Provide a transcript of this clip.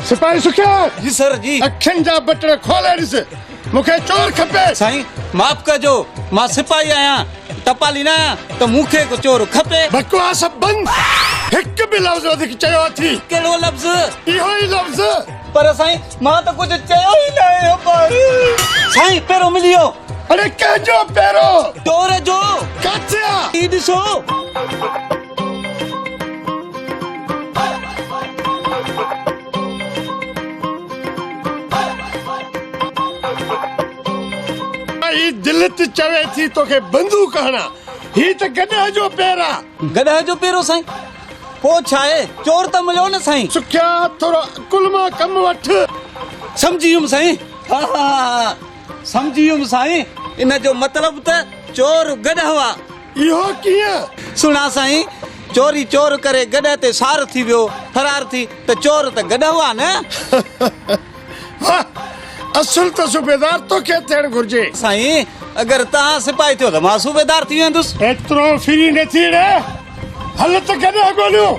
سپاهي سکيا! جي سر جي. اکين جا بٽڻ کولي ڏس، مون کي چور کپي. سائين معاف ڪجو، مان سپاهي آهيان، ٽپالي نه آهيان ته مون کي ڪو چور کپي. بڪواس بند! هڪ به لفظ وڌيڪ چيو اٿي. ڪهڙو لفظ؟ اهو ئي لفظ. پر سائين مان ته ڪجهه چيو ئي ناهي. ابا سائين پيرو ملي ويو. اڙي ڪنهن جو پيرو؟ چور جو. ڪاٿي آ؟ هي ڏسو. هي دل ته چوي ٿي توکي بندوق هڻان. هي ته گڏهه جو پير آ. گڏهه جو پيرو سائين؟ پوء ڇا آهي؟ چور ته مليو نه سائين. سکيا ٿورو عقل مان ڪم وٺ. سمجهي ويم سائين. ها ها ها سمجهي ويم سائين. ان جو مطلب ته چور گڏهه آ. اهو ڪيئن؟ سهڻا سائين، چوري چور ڪري گڏهه تي سار ٿي ويو، فرار ٿي ته چور ته گڏهه آ نه. واهه! اصل ته صوبيدار توکي ٿيڻ گهرجي. سائين، اگر توهان سپاهي ٿيو ته مان صوبيدار ٿي ويندس. ايترو ڦري نه ٿي ڙي، هل ته گڏهه ڳوليون.